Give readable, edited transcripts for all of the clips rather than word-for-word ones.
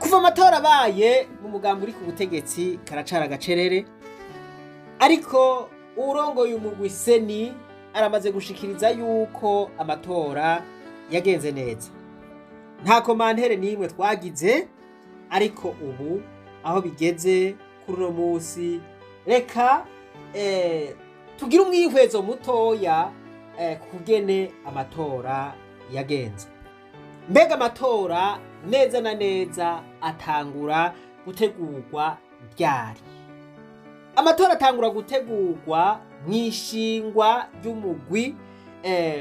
Kuva amatora abaye, mu mugambi uri ku butegetsi karacara agacerere, ariko uwurongoye umugwi CENI aramaze gushikiriza yuko amatora yagenze neza, nta commentaire n'imwe twagize. Ariko ubu aho bigeze kuri uno munsi, reka tugire umwihwezo mutoya kugene amatora yagenze. Mbega amatora neza na neza atangura gutegurwa ryari? Amatora atangura gutegurwa mw'ishingwa ry'umugwi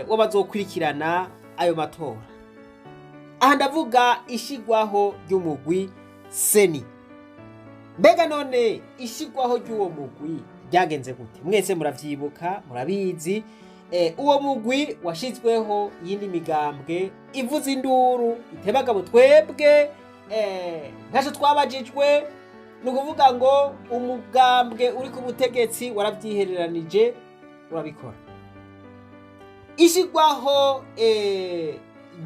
w'abazokurikirana ayo matora. Aha ndavuga ishigwaho ry'umugwi CENI. Mbega none ishigwaho ry'uwo mugwi ryagenze gute? Mwese muravyibuka, murabizi. Uwo mugwi washizweho iyindi migambwe ivuza induru itebagabo: "Twebwe ntaco twabajijwe." Ni ukuvuga ngo umugambwe uri ku butegetsi waravyihereranije urabikora. Ishigwaho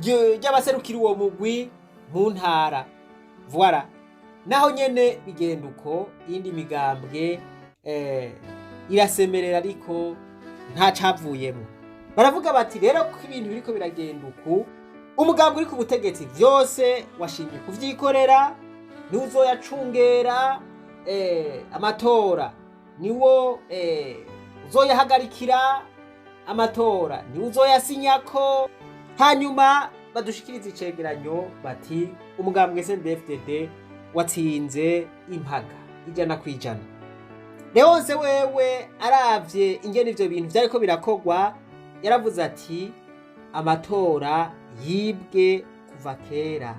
ry'abaserukira uwo mugwi mu ntara, voilà, naho nyene bigenda uko. Iyindi migambwe irasemerera, ariko nta cavuyemo. Baravuga bati: "Rero ko ibintu biriko biragenda uku, umugambwe uri ku butegetsi vyose washimye kuvyikorera, niwe uzoyacungera amatora, niwo uzoyahagarikira amatora, niwe uzoyasinyako, hanyuma badushikiriza icegeranyo." Bati: "Umugambwe CNDD-FDD watsinze impaga 100%." Leonce wewe aravye ingene ivyo bintu vyariko birakogwa, yaravuze ati: "Amatora yibwe kuva kera,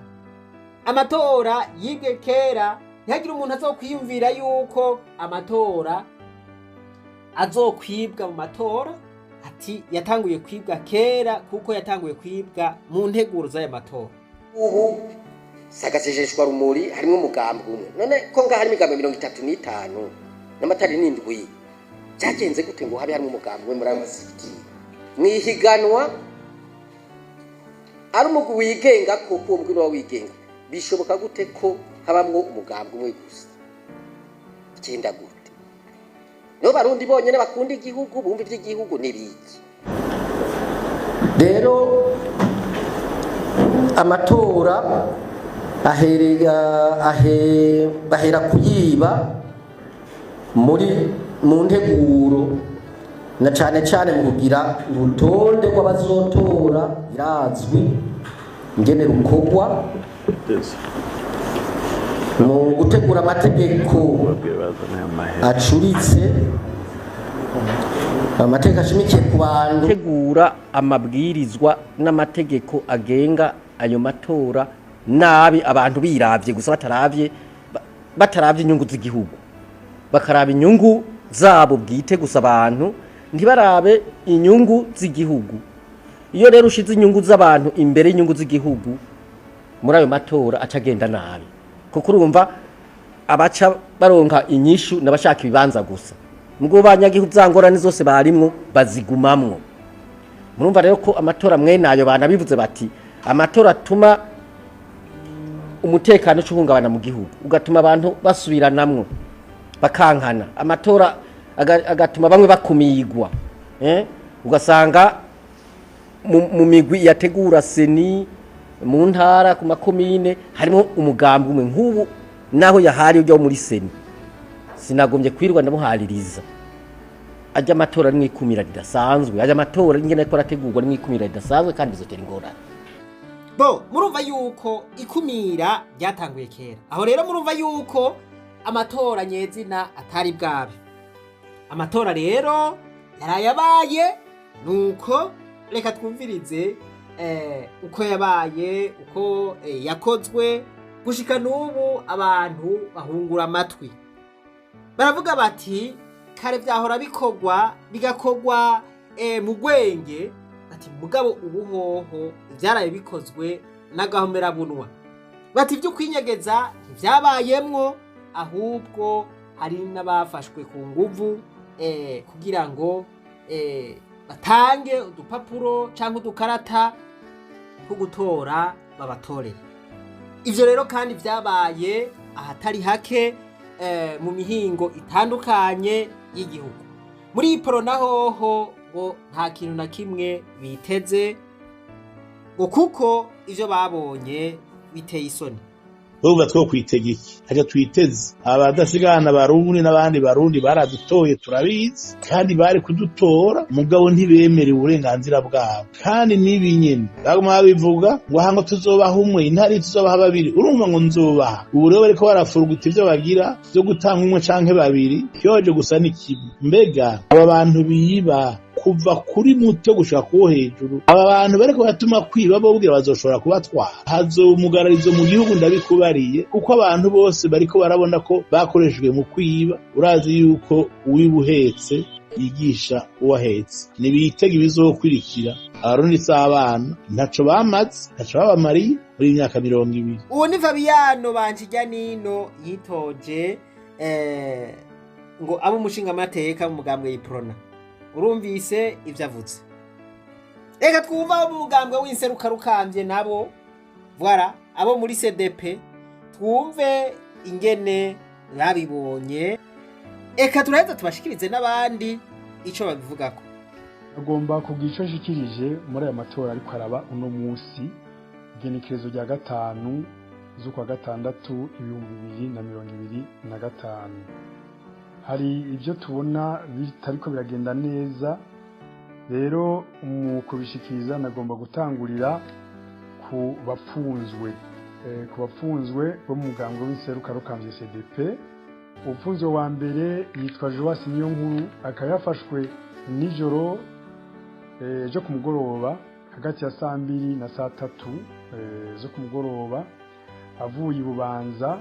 amatora yibwe kera. Ntihagire umuntu azokwiyumvira yuko amatora azokwibwa mu matora." Ati: "Yatanguye kwibwa kera, kuko yatanguye kwibwa mu nteguro z'aya matora." Ubu sagasejeshwa rumuri harimo umugambi umwe. None ko ngaha hari imigambi 35 n'amatari n'indwi, byagenze gute ngo habe harimo umugambi umwe muri ayo masibitiri mwihiganwa? Ari umugwi wigenga koko, uwo mugwi niwo wigenga, bishoboka gute ko habamwo umugambi umwe gusa? Bigenda gute? Nibo Barundi bonyene bakunda igihugu, bumva ivy'igihugu n'ibiki? Rero amatora bahera kuyiba muri mu nteguro, na cane cane mu kugira urutonde rw'abazotora. Birazwi ingene rukorwa mu gutegura amategeko acuritse, amategeko ashimikiye ku bantu. Tegura amabwirizwa n'amategeko agenga ayo matora nabi, abantu biravye gusa, bataravye inyungu z'igihugu, bakaraba inyungu zabo bwite gusa, abantu ntibarabe inyungu z'igihugu. Iyo rero ushize inyungu z'abantu imbere y'inyungu z'igihugu muri ayo matora, aca agenda nabi, kuko urumva abaca baronka inyishu n'abashaka ibibanza gusa, mugabo banyagihugu za ngorane zose barimwo bazigumamwo. Murumva rero ko amatora mwene ayo, banabivuze bati amatora atuma umutekano uca uhungabana mu gihugu, ugatuma abantu basubiranamwo bakankana, amatora agatuma bamwe bakumigwa, eh? Ugasanga mu migwi yategura CENI mu ntara, ku makomine, harimo umugambi umwe. Nk'ubu naho yahari ujya muri CENI, sinagombye kwirwa ndamuhaririza. Ajya amatora ari mwikumira ridasanzwe, ajya amatora ingene ariko arategurwa ari mwikumira ridasanzwe, kandi bizotera ingorane. Bo murumva yuko ikumira ryatanguye kera. Aho rero murumva yuko amatora nyezina atari bwabe. Amatora rero yarayabaye, nuko reka twumvirize uko yabaye, uko yakozwe. Gushika n'ubu abantu bahungura amatwi, baravuga bati: "Kare vyahora bikorwa, bigakorwa mu gwenge." Ati: "Mugabo ubu hoho ivyaraye bikozwe n'agahomerabunwa." Bati: "Ibyo kwinyegeza ntivyabayemwo, ahubwo hari n'abafashwe ku nguvu kugira ngo batange udupapuro canke udukarata two gutora babatorere." Ivyo rero kandi vyabaye ahatari hake mu mihingo itandukanye y'igihugu. Muri Iprona hoho ngo nta kintu na kimwe biteze, ngo kuko ivyo babonye biteye isoni. Urumva two kwitega iki? Ntacyo twiteze. Abadasigana Barundi n'abandi Barundi baradutoye, turabizi, kandi bari kudutora, mugabo ntibemerewe uburenganzira bwabo. Kandi n'ibi nyene baguma babivuga ngo aha ngo tuzobaha umwe, intare tuzobaha babiri, urumva ngo nzobaha. Ubu rero bariko barafuruguta ivyo bagira vyo gutanga umwe canke babiri, kibaje gusa ni kimwe. Mbega aba bantu biba kuva kuri muto gushika kuwo hejuru, aba bantu bariko baratuma kwiba bo bwira bazoshobora kubatwara, hazoba umugararizo mu gihugu, ndabikubariye, kuko abantu bose bariko barabona ko bakoreshejwe mu kwiba. Urazi yuko uwiba uhetse yigisha uwahetse. Nibitega ibizokurikira. Abarundi si abana, ntaco bamaze, ntaco babamariye muri iyi myaka 20. Uwo ni Fabiano Banjijyanino yitoje ngo abe umushingamateka mu mugambwe y'Iprona. Urumvise ivyo avuze. Reka twumva abo mu mugambwe w'inserukarukambye nabo, voilà, abo muri CDP, twumve ingene babibonye. Eka turaheza tubashikirize n'abandi ico babivugako. Agomba kugira icyo nshikirije muri aya matora ariko araba uno munsi, igenekerezo rya 5 z'ukwa 6 2025. Hari ibyo tubona bitariko biragenda neza. Rero mu kubishikiriza nagomba gutangurira ku bapfunzwe, ku bapfunzwe bo mu mugambwe w'inserukarukambye CDP. Upfunzwe wa mbere yitwa Joas Niyonkuru, akaba yafashwe nijoro ejo ku mugoroba hagati ya saa 2 na saa 3 zo ku mugoroba, avuye i Bubanza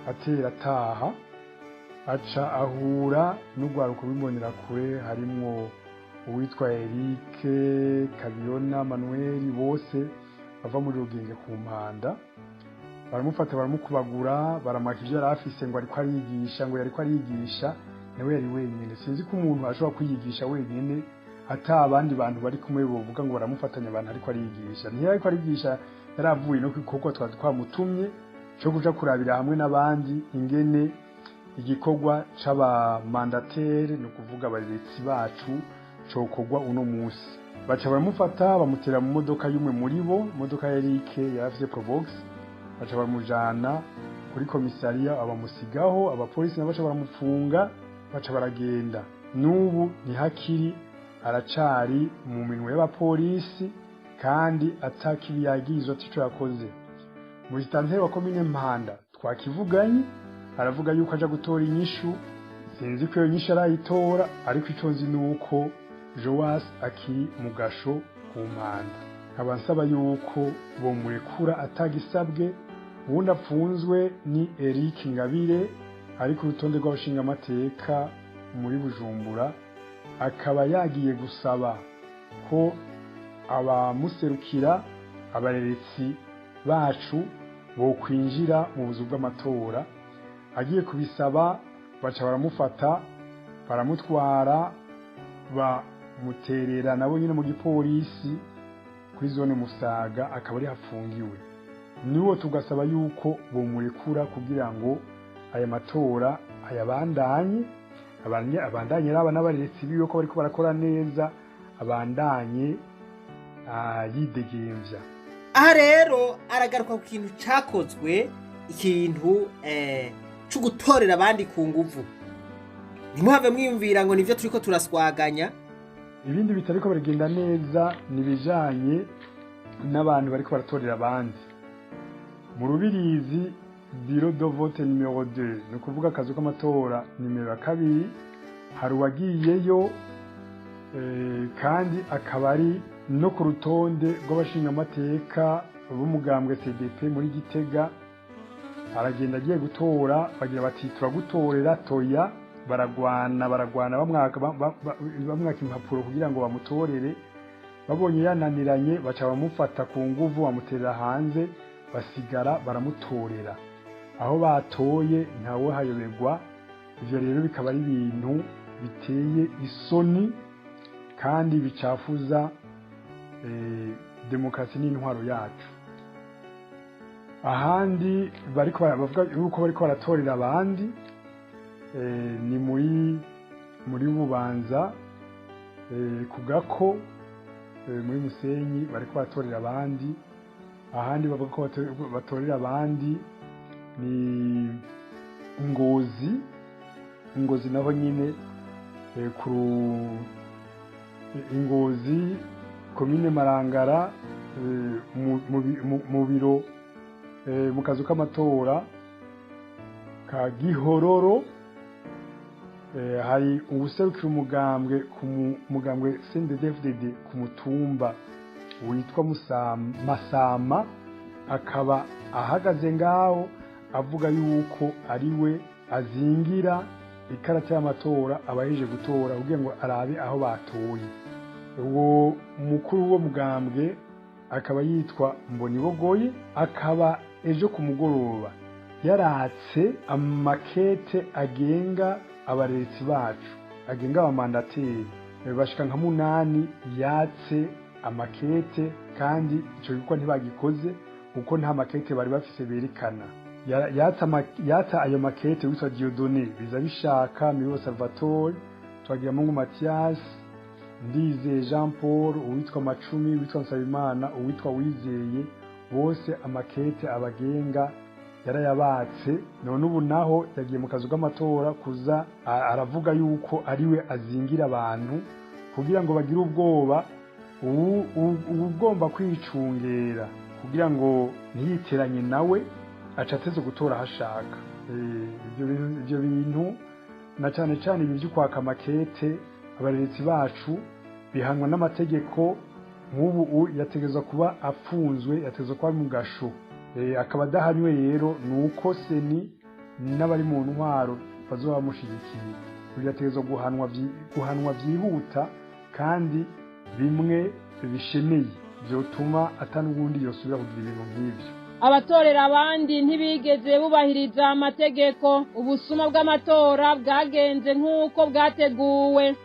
atera ataha, aca ahura n'urwaruko rw'imbonerakure harimwo uwitwa Eric Kabirona Manuel, bose bava muri Rugenge ku Mpanda. Baramufata, baramukubagura, baramwaka ivyo yari afise ngo ariko arigisha, ngo yariko arigisha nawe yari wenyine. Sinzi ko umuntu ashobora kwiyigisha wenyine ata abandi bantu bari kumwe bovuga ngo baramufatanya abantu ariko arigisha. Ntiyari ariko arigisha, yaravuye no kwikorwa twari twamutumye cyo kuja kurabira hamwe n'abandi ingene igikorwa c'abamandateri, ni ukuvuga abaretsi bacu, cokorwa uno munsi. Baca baramufata, bamutera mu modoka y'umwe muri bo, imodoka ya Eric yari afise Probox, baca baramujana kuri komisariya, abamusigaho abapolisi nabo baca baramupfunga, baca baragenda. N'ubu ntihakiri, aracari mu minwe y'abapolisi kandi atakibi yagirizwa, atico yakoze. Musitanteri wa komine Mpanda twakivuganye, aravuga yuko aja gutora inyishu. Sinzi ko iyo nyishu arayitora, ariko ico nzi nuko Joas akiri mu gasho ku Mpanda. Nkaba nsaba yuko bomurekura atagisabwe. Uwundi apfunzwe ni Eric Ngabire, ari ku rutonde rw'abashingamateka muri Bujumbura, akaba yagiye gusaba ko abamuserukira, abareretsi bacu, bokwinjira mu buzu bw'amatora. Agiye kubisaba baca baramufata, baramutwara, bamuterera nabo nyine mu gipolisi kuri zone Musaga, akaba ari hafungiwe. Niwo tugasaba yuko bomurekura kugira ngo aya matora ayabandanye, abandanye araba n'abaretse biwe ko bariko barakora neza, abandanye yidegemvya. Aha rero aragaruka ku kintu cakozwe, ikintu co gutorera abandi ku nguvu. Ntimuhave mwiyumvira ngo nivyo turiko turaswaganya. Ibindi bitariko biragenda neza ni ibijanye n'abantu bariko baratorera abandi mu Rubirizi, bureau de vote numéro 2, ni ukuvuga akazu k'amatora nimero ya 2. Hari uwagiyeyo, kandi akaba ari no ku rutonde rw'abashingamateka b'umugambwe CDP muri Gitega. Aragenda agiye gutora, bagira bati turagutorera, toya. Baragwana, baragwana, bamwaka bamwaka impapuro kugira ngo bamutorere. Babonye yananiranye, baca bamufata ku nguvu, bamuterera hanze, basigara baramutorera aho batoye, ntawe hayoberwa. Ivyo rero bikaba ari ibintu biteye isoni kandi bicafuza demokarasi n'intwaro yacu. Ahandi bariko bavuga yuko bariko baratorera abandi ni muri Bubanza, ku Gako, muri Musenyi bariko baratorera abandi. Ahandi bavuga ko batorera abandi ni Ngozi. Ngozi naho nyine, ku Ngozi, komine Marangara, mu biro, mu kazu k'amatora ka Gihororo, hari uwuserukira umugambwe ku mugambwe CNDD-FDD ku mutumba witwa Masama, akaba ahagaze ngaho avuga yuko ari we azingira ikarata y'amatora abaheje gutora kugira ngo arabe aho batoye. Uwo mukuru w'uwo mugambwe akaba yitwa Mbonibogoye, akaba ejo ku mugoroba yaratse amakete agenga abarezi bacu, agenga abamandateri bashika nka 8. Yatse amakete kandi ico gikorwa ntibagikoze kuko nta makete bari bafise berekana. Yatsa ayo makete witwa Dieudonné Bizabishaka, Mibo Salvatore, Twagiramungu Mathias, Ndizeye Jean Paul, uwitwa Macumi, uwitwa Nsabimana, uwitwa Wizeye, bose amakete abagenga yarayabatse. None ubu naho yagiye mu kazu k'amatora kuza aravuga yuko ariwe azingira abantu kugira ngo bagire ubwoba. Ugomba kwicungera kugira ngo ntiyiteranye nawe aca ateze gutora aho ashaka. Ibyo bintu na cyane cyane ibi byo kwaka amakete abarezi bacu bihanwa n'amategeko. Nk'ubu yategerezwa kuba afunzwe, yategerezwa kuba ari mu gasho, akaba adahanywe. Rero ni uko CENI n'abari mu ntwaro bazoba bamushigikiye. Yategerezwa guhanwa byihuta kandi bimwe bishemeye byotuma atanubundi yosubira kugira ibintu nk'ibyo. Abatorera abandi ntibigeze bubahiriza amategeko. Ubusuma bw'amatora bwagenze nk'uko bwateguwe.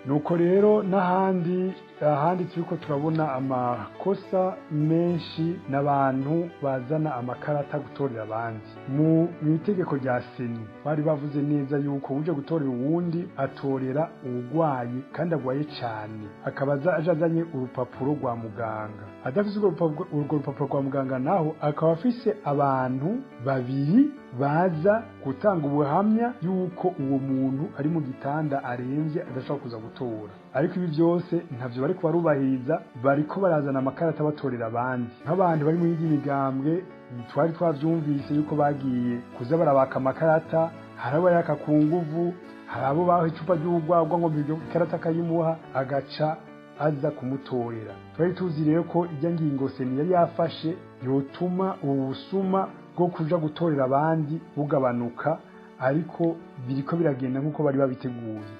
Nuko rero n'ahandi, ahandi turiko turabona amakosa menshi n'abantu bazana amakarata gutorera abandi. Mu itegeko rya CENI bari bavuze neza yuko uje gutorera uwundi atorera uwugwaye kandi agwaye cane, akaba aje azanye urupapuro rwa muganga. Adafise urwo rupapuro rwa muganga naho akaba afise abantu babiri baza gutanga ubuhamya yuko uwo muntu ari mu gitanda aremvye adashobora kuza gutora. Ariko ibi byose ntavyo bariko barubahiriza, bariko barazana amakarata batorera abandi. Nk'abantu bari mu yindi migambwe twari twavyumvise yuko bagiye kuza barabaka amakarata, hari abo yaka ku nguvu, hari abo baha icupa ry'urwagwa ngo iryo ikarata akayimuha agaca aza kumutorera. Twari tuzi rero ko ijya ngingo CENI yari yafashe yotuma ubu busuma bwo kuja gutorera abandi bugabanuka, ariko biriko biragenda nk'uko bari babiteguye.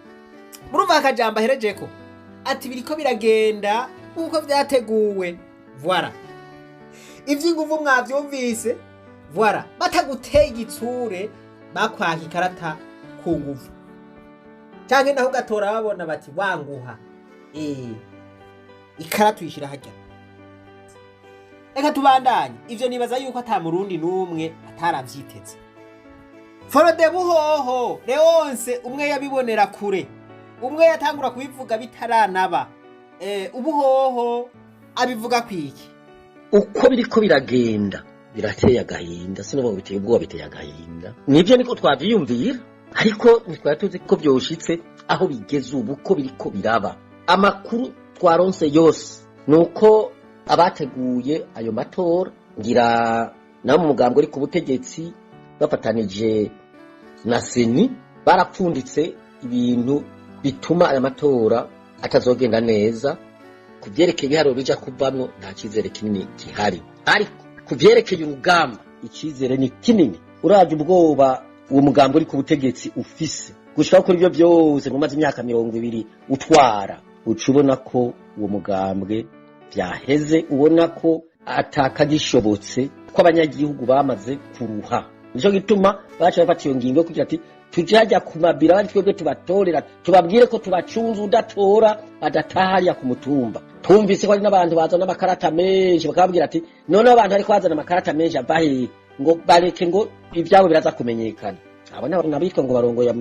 Murumva akajambo aherejeko ati biriko biragenda nk'uko vyateguwe. Voilà, ivy'inguvu mwavyumvise. Voilà, bataguteye igitsure bakwaka ikarata ku nguvu, canke naho ugatora babona bati wanguha ikarata uyishira harya. Reka tubandanye. Ivyo nibaza yuko ata murundi n'umwe ataravyiteze. Frodebu hoho Leonce umwe yabibonera kure, umwe yatangura kubivuga bitaranaba. Ubu hoho abivuga kwiki? Uko biriko biragenda birateye agahinda, sinovuga biteye ubwoba, biteye agahinda. Nivyo niko twavyiyumvira, ariko ntitwari tuzi ko vyoshitse aho bigeze ubu ko biriko biraba. Amakuru twaronse yose nuko abateguye ayo matora, ngira nabo mu mugambwe uri ku butegetsi bafatanije na CENI, barapfunditse ibintu bituma aya matora atazogenda neza. Ku vyerekeye ibiharuro bija kuvamwo nta cizere kinini gihari, ariko ku vyerekeye urugamba icizere ni kinini. Uravye ubwoba uwo mugambwe uri ku butegetsi ufise gushika kuri ivyo vyose mumaze imyaka 20 utwara, uca ubona ko uwo mugambwe vyaheze, ubona ko atakagishobotse, ko abanyagihugu bamaze kuruha. Nico gituma baca bafata iyo ngingo kugira ati tuje hajya ku mabiro, abandi twebwe tubatorera, tubabwire ko tubacunze, udatora adataha hariya ku mutumba. Twumvise ko hari n'abantu bazana amakarata menshi, bakababwira ati noneho abantu ariko bazana amakarata menshi ava hehe, ngo bareke ngo ivyabo biraza kumenyekana. Abo n'abitwa ngo barongoye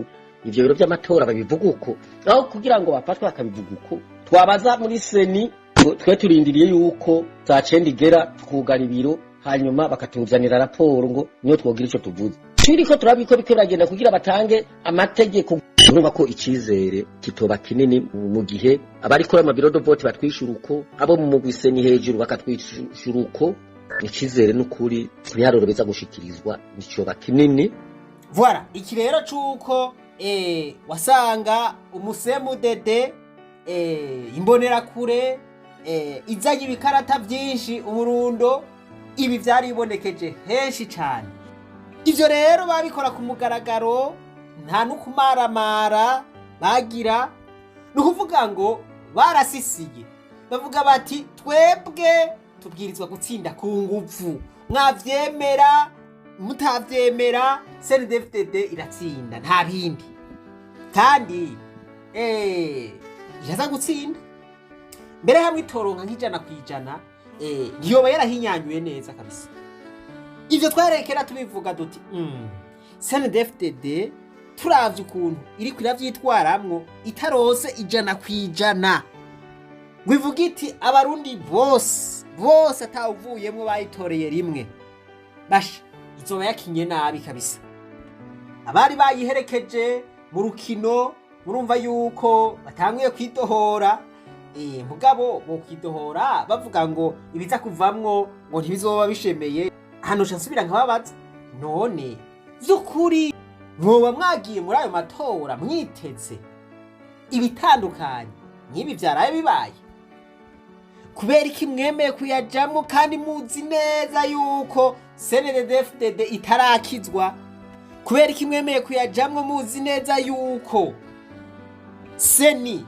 ivyo biro vy'amatora babivuga uko, aho kugira ngo bafatwe bakabivuga uko. Twabaza muri CENI ngo twe turindiriye yuko za cenda igera tukugara ibiro, hanyuma bakatuzanira raporo ngo niyo twogira ico tuvuze. Turiko turabiko biko biragenda kugira batange amategeko. Urumva ko icizere kitoba kinini mu gihe abariko ama bureaux de vote batwishura uko, abo mu mugwi CENI hejuru bakatwishura uko. Icizere n'ukuri ibiharuro biza gushikirizwa nicoba kinini. Voilà, iki rero cuko wasanga umusemudede imbonerakure izanye ibikarata vyinshi umurundo, ibi vyaribonekeje henshi cane. Ivyo rero babikora ku mugaragaro, nta n'ukumaramara bagira. Ni ukuvuga ngo barasisiye, bavuga bati twebwe tubwirizwa gutsinda ku nguvu, mwavyemera mutavyemera, CNDD-FDD iratsinda, nta bindi. Kandi iraza gutsinda mbere hamwe itoronka nk'100%, ntiyoba yarahinyanyuye neza kabisa. Ivyo twarekera tubivuga duti CNDD-FDD turavye ukuntu iriko iravyitwaramwo, itarose 100% ngo ivuge iti abarundi bose bose atawuvuyemwo bayitoreye rimwe, basha izoba yakinye nabi kabisa. Abari bayiherekeje mu rukino murumva yuko batanguye kwidohora. Mugabo bo kwidohora bavuga ngo ibiza kuvamwo ngo ntibizoba bishemeye. Hano nca nsubira nkababaza, none vy'ukuri mwoba mwagiye muri ayo matora mwiteze ibitandukanye nk'ibi vyaraye bibaye? Kubera iki mwemeye kuyajamwo kandi muzi neza yuko CNDD-FDD itarakizwa? Kubera iki mwemeye kuyajamwo muzi neza yuko CENI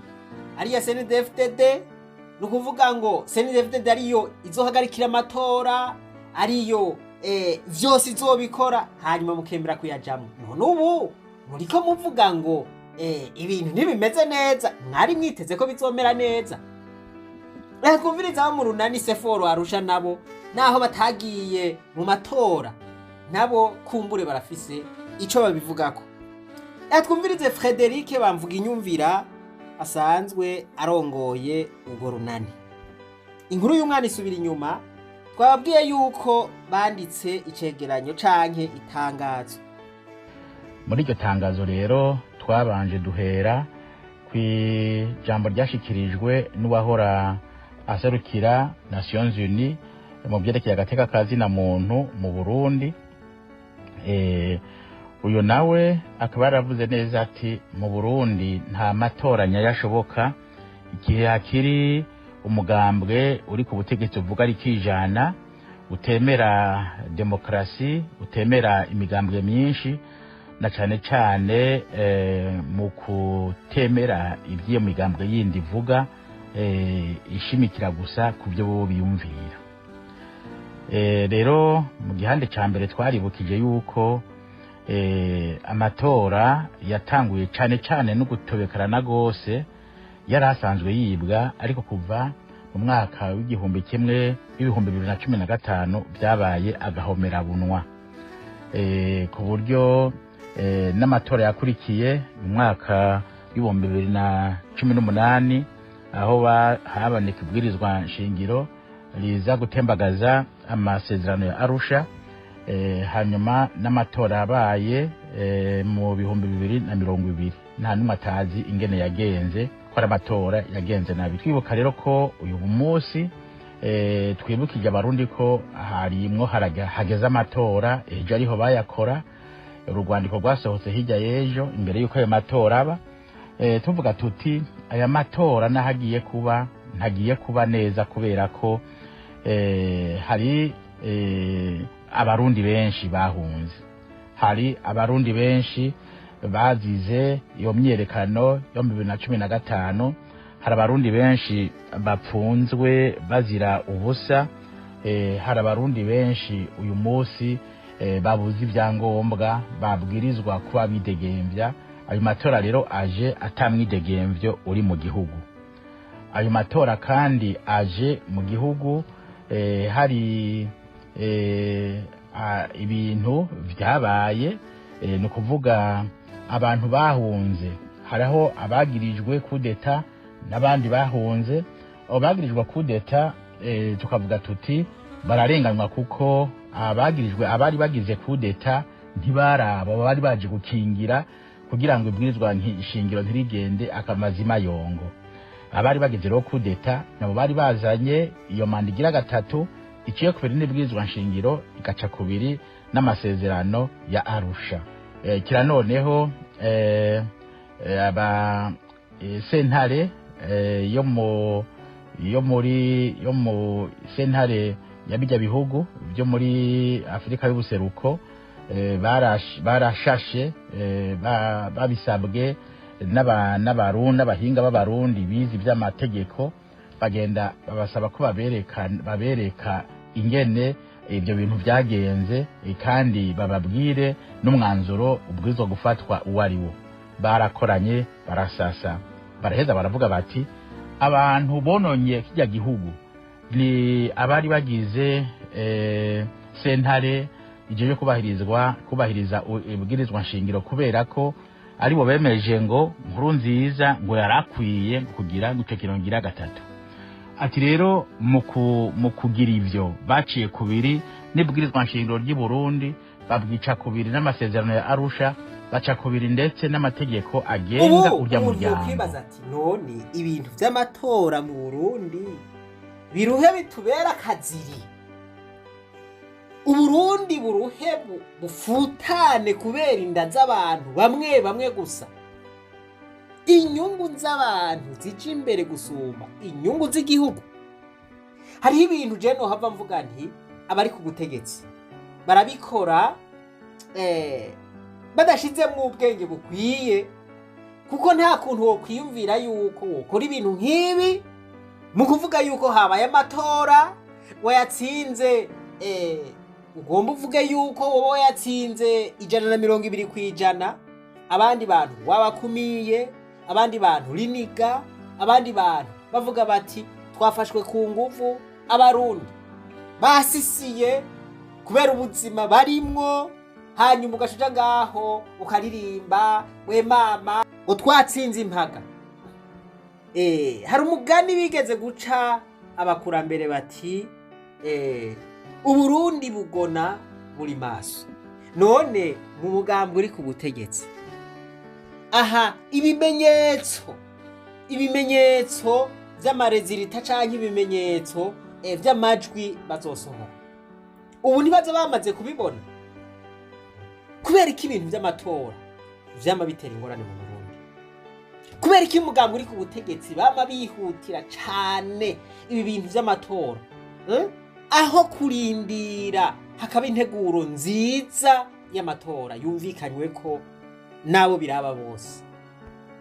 ariya CNDD-FDD, ni ukuvuga ngo CNDD-FDD ariyo izohagarikira amatora, ariyo vyose izobikora, hanyuma mukemera kuyajamwo? None ubu muriko muvuga ngo ibintu ntibimeze neza, mwari mwiteze ko bizomera neza? Reka twumvirize abo mu runani CFOR Arusha, nabo naho batagiye mu matora nabo kumbure barafise ico babivugako. Reka twumvirize Frederic Bamvuga Inyumvira asanzwe arongoye urwo runani. Inkuru y'umwana isubira inyuma. Twababwiye yuko banditse icegeranyo canke itangazo. Muri iryo tangazo rero twabanje duhera ku ijambo ryashikirijwe n'uwahora aserukira Nations Unies mu byerekeye agateka ka zina muntu mu Burundi. Uyu nawe akaba yaravuze neza ati mu Burundi nta matora nyayo ashoboka igihe hakiri umugambwe uri ku butegetsi uvuga ari kijana, utemera demokarasi, utemera imigambwe myinshi, na cane cane mu kutemera iby'iyo migambwe yindi ivuga, ishimikira gusa ku byo bo biyumvira. Rero mu gihande ca mbere twaribukije yuko amatora yatanguye cane cane no gutobekarana gose, yari asanzwe yibwa, ariko kuva mu mwaka w'2015 byabaye agahomerabunwa, ku buryo n'amatora yakurikiye mu mwaka w'2018, aho haboneka ibwirizwa nshingiro riza gutembagaza amasezerano ya Arusha, hanyuma n'amatora yabaye mu 2020, nta n'umwe atazi ingene yagenze, ko ari amatora yagenze nabi. Twibuka rero ko uyu munsi twibukije abarundi ko harimwo hageze amatora, ejo ariho bayakora. Urwandiko rwasohotse hirya y'ejo imbere y'uko ayo matora aba, tuvuga tuti aya matora n'aho agiye kuba ntagiye kuba neza, kubera ko hari abarundi benshi bahunze, hari abarundi benshi bazize iyo myiyerekano yo mu 2015, hari abarundi benshi bapfunzwe bazira ubusa, hari abarundi benshi uyu munsi babuze ibyangombwa babwirizwa kuba bidegembya. Ayo matora rero aje atamwidegemvyo uri mu gihugu. Ayo matora kandi aje mu gihugu hari ibintu vyabaye, ni ukuvuga abantu bahunze, hariho abagirijwe kudeta n'abandi bahunze. Abo bagirijwe kudeta, tukavuga tuti bararenganywa, kuko abagirijwe, abari bagize kudeta ntibarabo bari baje gukingira kugira ngo ibwirizwa shingiro ntirigende akamazima yongo. Abari bagize rero kudeta nabo bari bazanye iyo manda igira gatatu iciye kubiri n'ibwirizwa nshingiro, igaca kubiri n'amasezerano ya Arusha. Kira noneho aba sentare yo muri yo mu sentare ya bijya bihugu byo muri Afurika y'ubuseruko barashashe babisabwe n'abarundi, n'abahinga b'Abarundi bize iby'amategeko, bagenda babasaba ko babereka ingene ibyo bintu byagenze, kandi bababwire n'umwanzuro ubwirizwa gufatwa uwo ari wo. Barakoranye, barasasa, baraheza, baravuga bati abantu bononye kijya gihugu ni abari bagize sentare ibyo byo kubahiriza ibwirizwa nshingiro, kubera ko aribo bemeje ngo Nkurunziza ngo yarakwiye kugira ngo icyo kirongira gatatu. Ati rero mu kugira ivyo baciye kubiri n'ibwirizwa nshingiro ry'i Burundi, babwica kubiri n'amasezerano ya Arusha, baca kubiri ndetse n'amategeko agenga Ubu urya umuntu muryango. yokwibaza ati: none ibintu vy'amatora mu Burundi biruhe bitubera akaziri, Uburundi buruhe bufutane kubera inda z'abantu bamwe bamwe gusa, inyungu z'abantu zija imbere gusumba inyungu z'igihugu? Hariho ibintu je nohava mvuga nti abari ku butegetsi barabikora badashizemwo ubwenge bukwiye, kuko nta kuntu wokwiyumvira yuko wokora ibintu nk'ibi mu kuvuga yuko habaye amatora wayatsinze, ugomba uvuge yuko wowe wayatsinze 120%, abandi bantu wabakumiye, abandi bantu riniga, abandi bantu bavuga bati twafashwe ku nguvu, Abarundi basisiye kubera ubuzima barimwo, hanyuma ugashuja ngaho ukaririmba we mama ngo twatsinze impaga. Hari umugani bigeze guca abakurambere bati Uburundi bugona buri maso. None mu mugambi uri ku butegetsi aha, ibimenyetso vy'amarésultats canke ibimenyetso vy'amajwi bazosohora ubu, ntibaza bamaze kubibona? Kubera ko ibintu vy'amatora vyama bitera ingorane mu Burundi, kubera ko umugambi uri ku butegetsi bama bihutira cane ibi bintu vy'amatora, Aho kurindira hakaba integuro nziza y'amatora yumvikanywe ko n'abo biraba bose.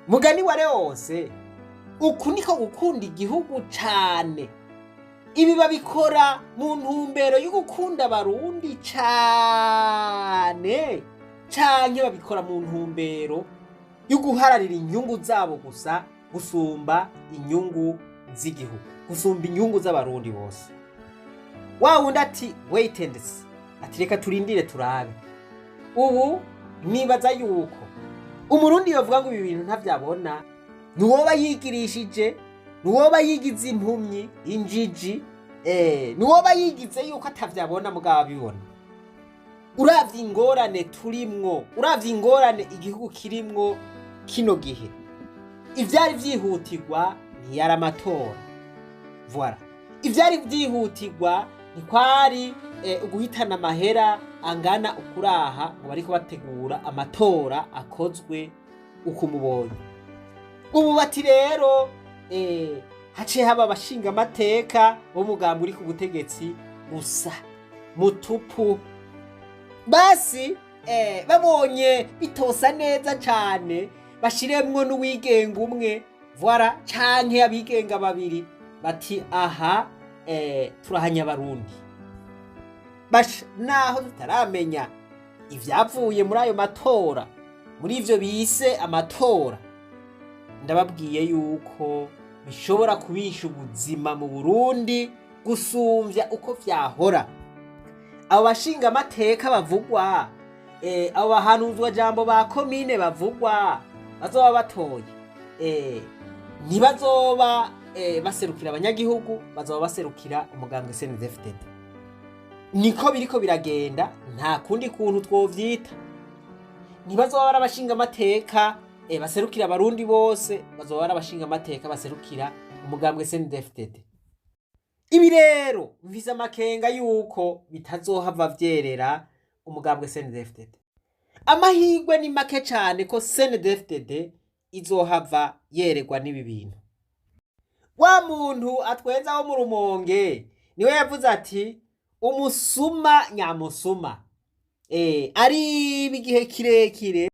Mugani wa wose, uku niko gukunda igihugu cane? Ibi babikora mu ntumbero yo gukunda Abarundi cane, canke babikora mu ntumbero yo guhararira inyungu zabo gusa gusumba inyungu z'igihugu, gusumba inyungu z'Abarundi bose? Wa wundi ati wait and see, ati reka turindire turabe. Ubu nibaza yuko Umurundi yovuga ngo ibi bintu ntavyabona niwoba yigirishije, niwoba yigize impumyi, injiji, niwoba yigize yuko atavyabona mugabo abibona. Uravye ingorane turimwo, uravye ingorane igihugu kirimwo kino gihe, ivyari vyihutirwa ntiyari amatora, voilà. Ivyari vyihutirwa ntikwari uguhitana amahera angana ukuraha ngo bariko bategura amatora akozwe uko umubonye ubu. Bati rero haciye haba abashinga amateka b'umugambi uri ku butegetsi gusa mutupu. Basi babonye bitosa neza cane, bashiremwo n'uwigenga umwe, voilà, canke abigenga babiri, bati aha turahanya Abarundi. Basha, naho tutaramenya ivyavuye muri ayo matora, muri ivyo bise amatora, ndababwiye yuko bishobora kubisha ubuzima mu Burundi gusumvya uko vyahora. Abo bashinga amateka bavugwa, abo bahanuzwa jambo ba komine bavugwa bazoba batoye, ntibazoba baserukira abanyagihugu, bazoba baserukira umugambwe CNDD-FDD. Niko biriko biragenda, nta kundi kuntu twovyita. Ntibazoba bari abashinga amateka baserukira abarundi bose, bazoba bari abashinga amateka baserukira umugambwe CNDD-FDD. Ibi rero mfise amakenga yuko bitazohava vyerera umugambwe CNDD-FDD. Amahirwe ni make cane ko CNDD-FDD izohava yererwa n'ibi bintu. Wa muntu atwenza wo mu Rumonge niwe yavuze ati umusuma nyamusuma ariba igihe kirekire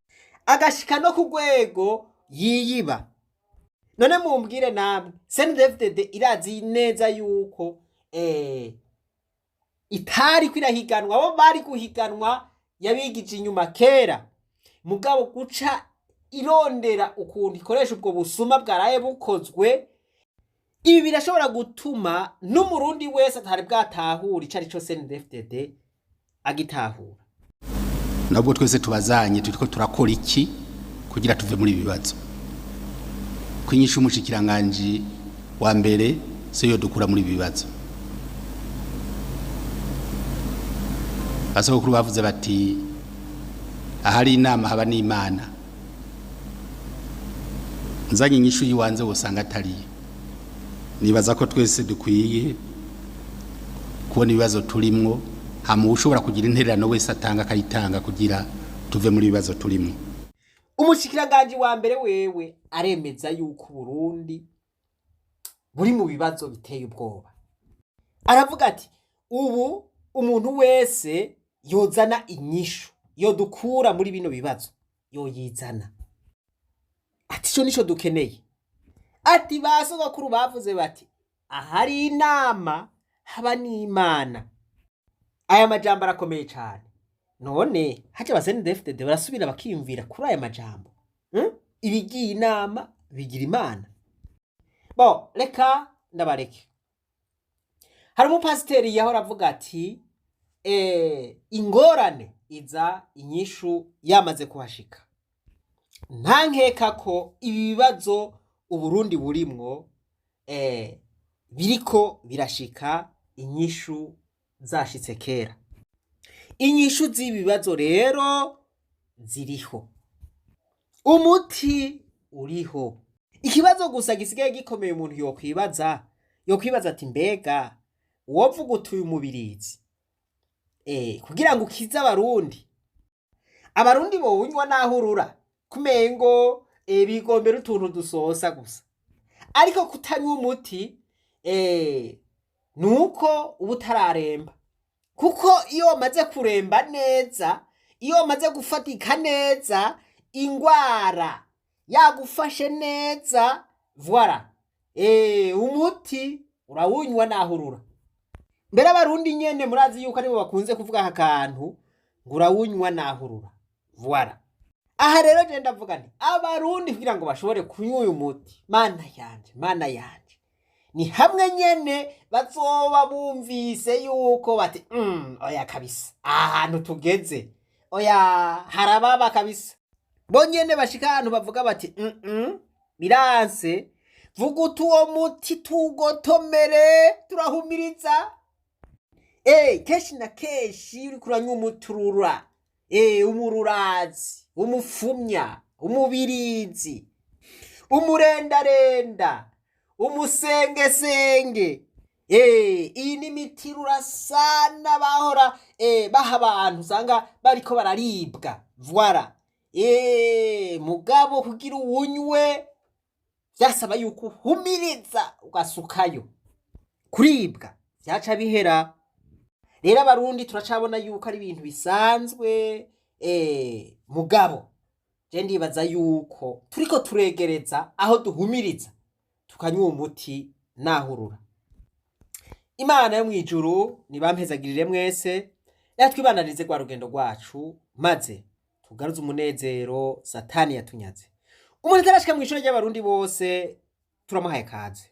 agashika no ku rwego yiyiba. None mumbwire namwe, CNDD-FDD irazi neza yuko itari kwirahiganwa, abo bari guhiganwa yabigije inyuma kera, mugabo guca irondera ukuntu ikoresha ubwo busuma bwaraye bukozwe. Ibi birashobora gutuma n'umurundi wese atari bwatahura ico ari co CNDD-FDD agitahura. Nabwo twese tubazanye, turiko turakora iki kugira tuve muri ibi bibazo? Ko inyishu y'umushikiranganji wa mbere siyo dukura muri ibi bibazo. Basogokuru bavuze bati ahari inama haba n'Imana. Nzanye inyishu yiwanze wosanga atariyo. Nibaza ko twese dukwiye kubona ibibazo turimwo, hama ushobora kugira intererano wese atanga akayitanga kugira tuve muri ibibazo turimwo. Umushikiranganji wa mbere wewe aremeza yuko Burundi buri mu bibazo biteye ubwoba. Aravuga ati ubu umuntu wese yozana inyishu yodukura muri bino bibazo yoyizana, ati ico nico dukeneye. Ati ba sogokuru bavuze bati ahari inama haba n'Imana. Aya majambo arakomeye cane. None haca aba CNDD-FDD barasubira bakiyumvira kuri aya majambo, Ibigiye inama bigira Imana. Bo reka ndabareke. Hari umupasiteri yahora avuga ati ingorane iza inyishu yamaze kuhashika. Nta nkeka ko ibi bibazo Uburundi burimwo biriko birashika inyishu zashitse kera. Inyishu z'ibi bibazo rero ziriho, umuti uriho. Ikibazo gusa gisigaye gikomeye umuntu yokwibaza ati mbega uwovuga utuye umubirizi kugira ngo ukize abarundi, abarundi bowunywa naho urura kumengo bigombera utuntu dusosa gusa, ariko kutanywa umuti nuko uba utararemba. Kuko iyo wamaze kuremba neza, iyo wamaze gufatika neza, ingwara yagufashe neza, voilà, umuti urawunywa naho urura. Mbere abarundi nyene murazi yuko aribo bakunze kuvuga aka kantu ngo urawunywa naho urura, voilà. Aha rero je ndavuga nti abarundi kugira ngo bashobore kunywa uyu muti, mana yanje, mana yanje, ni hamwe nyene bazoba bumvise yuko bati oya kabisa, ahantu tugeze oya harababa kabisa. Bo nyene bashika ahantu bavuga bati biranse, vuga uti uwo muti tugotomere, turahumiriza. Kenshi na kenshi uriko uranywa umuturura, umururazi, umufumya, umubirizi, umurendarenda, umusengesenge. Iyi ni imiti rurasana bahora baha abantu usanga bariko bararibwa, voilà. Mugabo kugira uwunywe vyasaba yuko uhumiriza ugasukayo, kuribwa vyaca bihera. Rero abarundi turacabona yuko ari ibintu bisanzwe, mugabo je ndibaza yuko turiko turegereza aho duhumiriza tukanywa umuti nahurura. Imana yo mwijuru nibampezagirire mwese, yatwibananize rwa rugendo rwacu, maze tugaruze umunezero Satani yatunyaze. Umuntu atarashika mw'ishure ry'abarundi bose Turamuhaye kaze.